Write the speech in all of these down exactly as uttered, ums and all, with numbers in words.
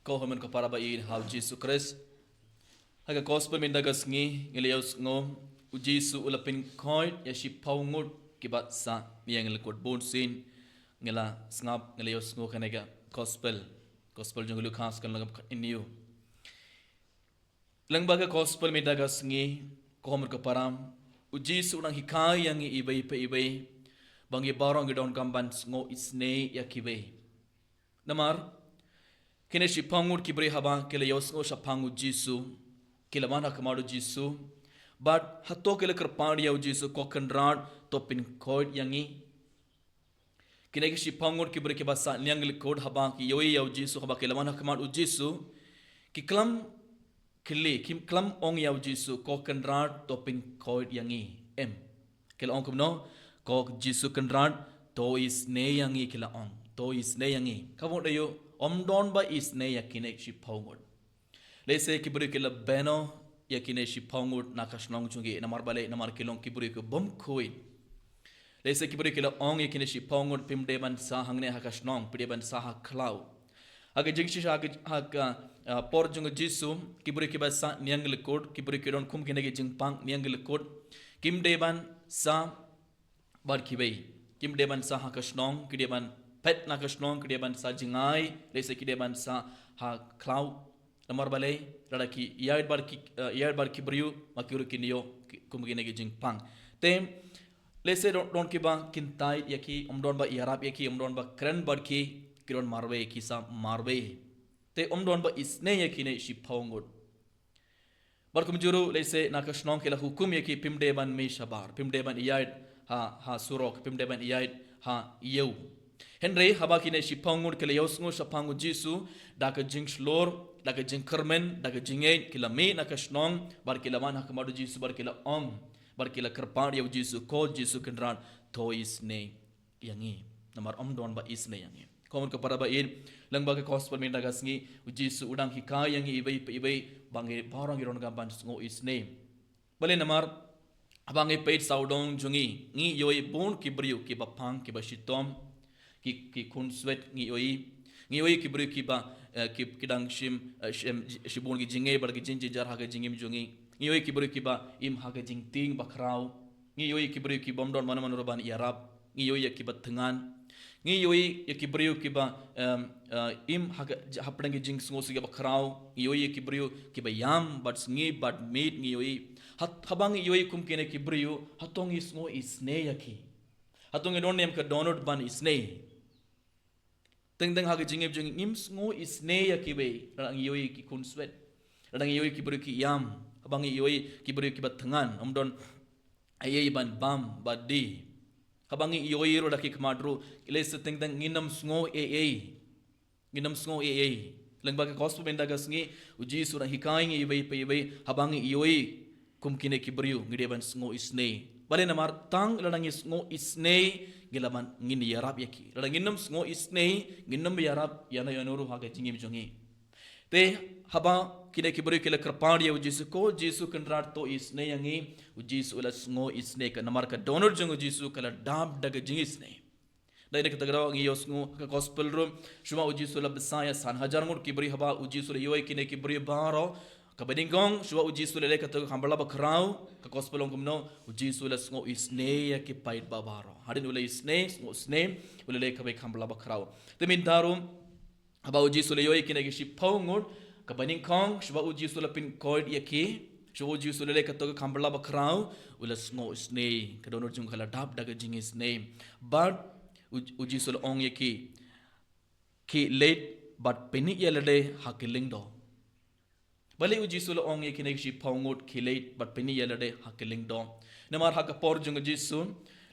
Ko hynmen ko para ba ïeit ha u Jisu Khrist. Ha ka gospel mynta ka sngi ngi la ïohsngew u Jisu u la pynkhoit ïa shiphew ngut kiba sah nianglykud. Bun sien ngi la sngap, ngi la ïohsngew kane ka gospel. Gospel jong u Lukas kan lang ka iniu. Lyngba ka gospel mynta ka sngi, ko hynmen ko para, u Jisu u dang hikai ïa ngi iwei pa iwei ba ngi baroh ngi donkam ban sngew isynei ïa kiwei. Namar kine shiphew ngut ki briew haba ki la ïohsngew shaphang u Jisu, ki la wan ha khmat u Jisu, bad hato ki la kyrpad ïa u Jisu, ko Kynrad, to pynkhoit ïa ngi. Kine ki shiphew ngut ki briew kiba sah nianglykud, haba ki ïohi ïa u Jisu, haba ki la wan ha khmat u Jisu, ki khlem kylli, ki khlem ong ïa u Jisu, ko Kynrad, to pynkhoit ïa ngi. Em. Ki la ong kumno? Ko Jisu Kynrad, to isynei ïa ngi, ki la ong. To isynei ïa ngi. Ka mut aïu? Ym don ba isynei ïa kine shiphew ngut. Lehse ki briew ki la bynno ïa kine shiphew ngut na ka shnong jong ki, namar balei? Namar ki long ki briew ki bym khuid. Lehse ki briew ki la ong ïa kine shiphew ngut, phim dei ban sah hangne ha ka shnong, phi dei ban sah ha khlaw. Ha ka jingshisha, ha ka, ha ka, ah, por jong u Jisu, ki briew kiba sah nianglykud, ki briew ki don kum kine ki jingpang nianglykud, kim dei ban sah bad kiwei. Kim dei ban sah ha ka shnong, ki dei ban phet na ka shnong, ki dei ban sah jngai, lehse ki dei ban sah ha khlaw. Namar balei? Lada ki ïaid bad ki, eh, ïaid bad ki briew, ma ki ruh kin ïoh ki, kum kine ki jingpang. Te lehse don, don kiba kyntait ïa ki, ym don ba ïarap ïa ki, ym don ba kren bad ki, ki don marwei, ki sah marwei. Te ym don ba isynei ïa kine shiphew ngut. Bad kumjuh ruh lehse na ka shnong ki la hukum ïa ki, phim dei ban mih shabar, phim dei ban ïaid ha, ha surok, phim dei ban ïaid ha ïew. Hynrei haba kine shiphew ngut ki la ïohsngew shaphang u Jisu, da ka jingshlur, da ka jingkyrmen, da ka jingngeit, ki la mih na ka shnong, bad ki la wan ha khmat u Jisu, bad ki la ong, bad ki la kyrpad ïa u Jisu, ko Jisu Kynrad, to isynei ïa ngi. Namar ym don ba isynei ïa ngi. Ko hynmen ko para ba ïeit, lyngba ka gospel mynta ka sngi, u Jisu u dang hikai ïa ngi iwei pa iwei, ba ngi baroh ngi donkam ban sngew isynei. Balei? Namar haba ngi peit sawdong jong ngi, ngi ïohi bun ki briew kiba pang, kiba shitom, ki, ki khunswet ngi ïohi. Ngi ïohi ki briew kiba, eh, ki, ki dang shim, eh, shim, shibun ki jingngeit bad ki jingjynjar ha ka jingim jong ngi. Ngi ïohi ki briew kiba im ha ka jingtieng bakhraw. Ngi ïohi ki briew ki bym don mano mano ruh ban ïarap. Ngi ïohi ïa kiba thngan. Ngi ïohi ïa ki briew kiba, em, eh, im ha ka, hapdeng ki jingsngewsih kiba khraw. Ngi ïohi ïa ki briew kiba ïam bad sngi bad miet, ngi ïohi. Hat, haba ngi ïohi kum kine ki briew, hato ngi sngew isynei ïa ki? Hato ngi don ne em ka dohnud ban isynei? Teng teng ha ka jingim jong ngi, ngim sngew isynei ïa kiwei, lada ngi ïohi ki khunswet, lada ngi ïohi ki briew ki ïam, haba ngi ïohi ki briew kiba thngan, ym don ei ei ban bam bad die. Haba ngi ïohi ruh da ki khmat ruh, lehse teng teng ngin ym sngew ei ei. Ngin ym sngew ei ei. Lyngba ka gospel mynta ka sngi, u Jisu u dang hikai ngi iwei pa iwei, haba ngi ïohi kum kine ki briew, ngi dei ban sngew isynei. Balei? Namar tang lada ngi sngew isynei, ngi lah ban, ngin ïarap ïa ki. Lada ngin ym sngew isynei, ngin ym ïarap ïano ïano ruh ha ka jingim jong ngi. Te haba kine ki briew ki la kyrpad ïa u Jisu, ko Jisu Kynrad, to isynei ïa ngi, u Jisu u la sngew isynei, ka, namar ka dohnud jong u Jisu ka la dap da ka jingisynei. Da ine kata ka daw ngi ïohsngew ha ka gospel ruh, shuwa u Jisu u la bsa ïa san hajar ngut ki briew, haba u Jisu u la ïohi kine ki briew baroh, kaba nyngkong, shuwa u Jisu u la leh kato ka khambala bakhraw, ka gospel ong kumno, u Jisu u la sngew isynei ïa ki paidbah baroh. Hadien u la isynei, sngew isynei, u la leh kawei ka khambala bakhraw. Te mynta ruh, haba u Jisu u la ïohi kine ki shiphew ngut, kaba nyngkong, shuwa u Jisu u la pynkhoit ïa ki, shuwa u Jisu u la leh kato ka khambala bakhraw, u la sngew isynei, ka dohnud jong u ka la dap da ka jingisynei. Bad u, u Jisu u la ong ïa ki, khie leit bad pyni ïa lade ha ki lyngdoh. Balei u Jisu u la ong ïa kine ki shiphew ngut, khie leit bad pyni ïa lade ha ki lyngdoh? Namar ha ka por jong u Jisu,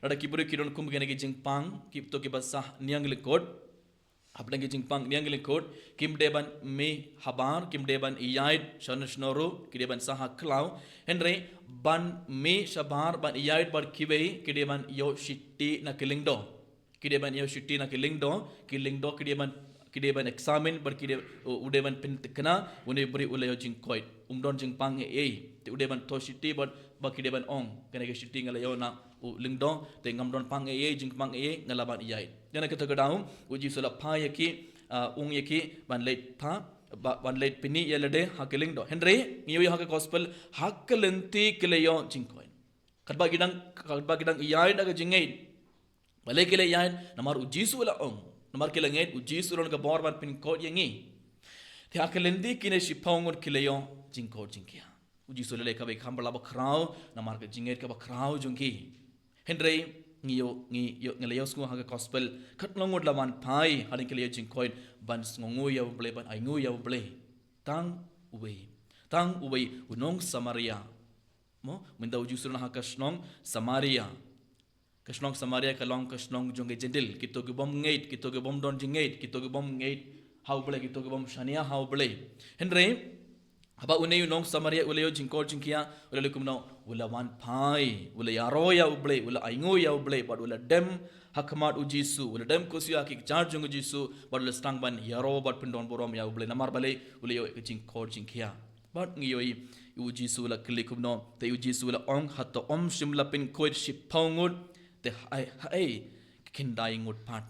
lada ki briew ki don kum kine ki jingpang, kito kiba sah nianglykud, hapdeng ki jingpang nianglykud, kim dei ban mih habar, kim dei ban ïaid shano shano ruh, ki dei ban sah ha khlaw. Hynrei ban mih shabar, ban ïaid bad kiwei, ki dei ban ïoh shithi na ki lyngdoh. Ki dei ban ïoh shithi na ki lyngdoh, ki lyngdoh ki dei ban, ki dei ban examine, bad ki dei, u, u dei ban pynthikna, une u briew u la ïoh jingkoit. Um don jingpang ei ei. Te u dei ban thoh shithi bad, ba ki dei ban ong, kane ka shithi nga la ïoh na u lyngdoh, te ngam don pang ei ei, jingpang ei ei, nga lah ban ïaid. Ïa na kata ka daw, u Jisu u la phah ïa ki, ah, ong ïa ki, ban leit phah, ba, ban leit pyni ïa lade ha ka lyngdoh. Hynrei ngi ïohi ha ka gospel, ha ka lynti ki la ïoh jingkoit. Katba ki dang, katba ki dang ïaid da ka jingngeit. Balei ki la ïaid? Namar u Jisu u la ong. Namar ki la ngeit u Jisu u don ka bor ban pynkoit ïa ngi. Te ha ka lynti kine shiphew ngut ki la ïoh jingkoit jingkhiah. U Jisu u la leh kaba kham bala ba khraw, namar ka jingngeit kaba khraw jong ki. Hynrei ngi ïoh, ngi ïoh, ngi la ïohsngew ha ka gospel, katno ngut la wan phai hadien ki la ïoh jingkoit ban sngewnguh ïa U Blei, ban ainguh ïa U Blei. Tang uwei. Tang uwei, u nong Samaria. Mo, mynta u Jisu u don ha ka shnong Samaria. Ka shnong Samaria ka long ka shnong jong ki Jentil, kito ki bym ngeit, kito ki bym don jingngeit, kito ki bym ngeit ha U Blei, kito ki bym shaniah ha U Blei. Hynrei haba une u nong Samaria u la ïoh jingkoit jingkhiah, u la leh kumno? U la wan phai, u la ïaroh ïa U Blei, u la ainguh ïa U Blei, bad u la dem ha khmat u Jisu, u la dem khuslai ha ki kjat jong u Jisu, bad u la sdang ban ïaroh bad pyndon burom ïa U Blei. Namar balei? U la ïoh ka jingkoit jingkhiah. Bad ngi ïohi u Jisu u la kylli kumno? Te u Jisu u la ong, hato ym shym la pynkhuid shiphew ngut? Te haei, haei ki khyndai ngut pat?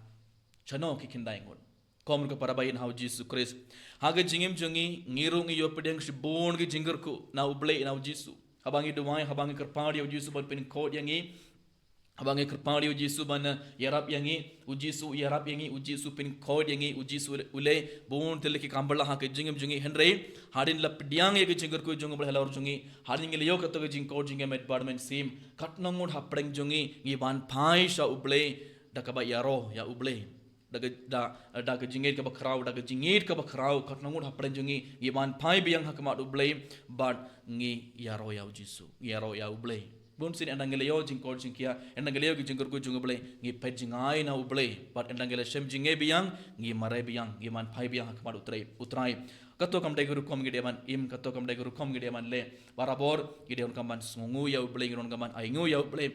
Shano ki khyndai ngut? Ko mrad ka para ba ïeit ha u Jisu Khrist, ha ka jingim jong ngi, ngi ruh ngi ïoh pdiang shibun ki jingkyrkhu na U Blei, na u Jisu. Haba ngi duwai, haba ngi kyrpad ïa u Jisu ban pynkhuid ïa ngi, haba ngi kyrpad ïa u Jisu ban, eh, ïarap ïa ngi, u Jisu u ïarap ïa ngi, u Jisu u pynkhuid ïa ngi, u Jisu u leh bun tylli ki kam bylla ha ka jingim jong ngi. Hynrei hadien la pdiang ïa ka jingkyrkhu jong U Blei halor jong ngi, hadien ngi la ïoh kato ka jingkoit jingkhiah met bad mynsiem, katno ngut hapdeng jong ngi ngi wan phai sha U Blei da kaba ïaroh ïa U Blei? Da ka, da, da ka jingngeit kaba khraw, da ka jingngeit kaba khraw, katno ngut hapdeng jong ngi ngi wan phai biang ha khmat U Blei bad ngi ïaroh ïa u Jisu, ngi ïaroh ïa U Blei. Bunsien ynda ngi la ïoh jingkoit jingkhiah, ynda ngi la ïoh ki jingkyrkhu jong U Blei, ngi peit jngai na U Blei. Bad ynda ngi la shem jingeh biang, ngi mareh biang, ngi wan phai biang ha khmat U Trai, U Trai. Kato kam dei ka rukom ngi dei ban im, kato kam dei ka rukom ngi dei ban leh. Barabor ngi dei ban kam ban sngewnguh ïa U Blei, ngi dei ban kam ban ainguh ïa U Blei.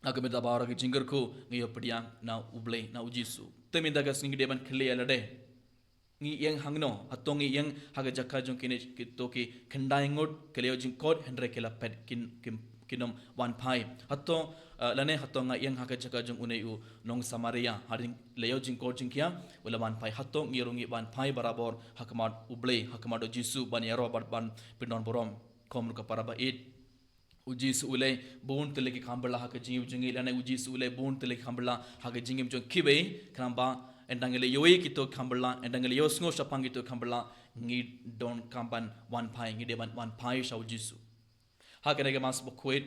Ha ka bynta baroh ki jingkyrkhu ngi ïoh pdiang na U Blei, na u Jisu. Te mynta ka sngi ngi dei ban kylli ïa lade, ngi ïeng hangno? Hato ngi ïeng ha ka jaka jong kine kito ki khyndai ngut ki la ïoh jingkoit hynrei ki la peit, kin, kin, kin ym wan phai? Hato, eh, lane hato nga ïeng ha ka jaka jong une u nong Samaria, hadien la ïoh jingkoit jingkhiah u la wan phai? Hato ngi ruh ngi wan phai barabor ha khmat U Blei, ha khmat u Jisu ban ïaroh bad ban pyndon burom? Ko mrad ka para ba ïeit, u Jisu u leh bun tylli ki kam bylla ha ka jingim jong ngi, lane u Jisu u leh bun tylli ki kam bylla ha ka jingim jong kiwei. Khnang ba ynda ngi la ïohi kito ki kam bylla, ynda ngi la ïohsngew shaphang kito ki kam bylla, ngi donkam ban wan phai, ngi dei ban wan phai sha u Jisu. Ha kane ka Mass bakhuid,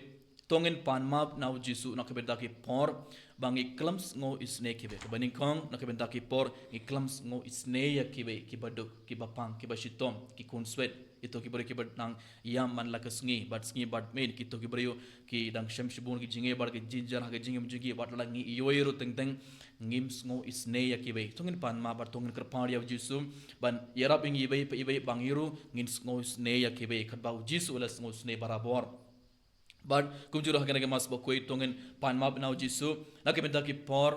to ngin pan map na u Jisu na ka bynta ki por ba ngi khlem sngew isynei ïa kiwei. Kaba nyngkong, na ka bynta ki por ngi khlem sngew isynei ïa kiwei, kiba duk, kiba pang, kiba shitom, ki khun swet, kito ki briew kiba nang ïam man la ka sngi bad sngi bad miet, kito ki briew ki dang shem shibun ki jingeh bad ki jingjynjar ha ka jingim jong ki, wat la ngi ïohi ruh teng teng, ngim sngew isynei ïa kiwei. To ngin pan map bad to ngin kyrpad ïa u Jisu ban ïarap ïa ngi iwei pa iwei ba ngi ruh ngin sngew isynei ïa kiwei katba u Jisu u la sngew isynei barabor. Bad kumjuh ruh ha kane ka Mass bakhuid to ngin pan map na u Jisu na ka bynta ki por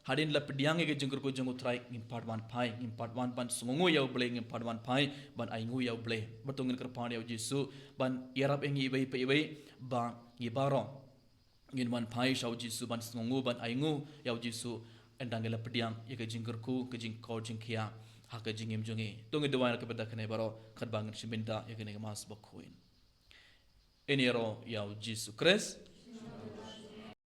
hadien la pdiang ïa ka jingkyrkhu jong u Trai ngim pat wan phai, ngim pat wan ban sngewnguh ïa u Blei, ngim pat wan phai ban ainguh ïa u Blei. Bad to ngin kyrpad ïa u Jisu ban ïarap ïa ngi iwei pa iwei ba ngi baroh ngin wan phai sha u Jisu ban sngewnguh, ban ainguh ïa u Jisu ynda ngi la pdiang ïa ka jingkyrkhu, ka jingkoit jingkhiah ha ka jingim jong ngi. To ngin duwai na ka bynta kane baroh katba ngin shim bynta ïa kane ka Mass bakhuid. Ngin ïaroh ïa u Jisu Khrist.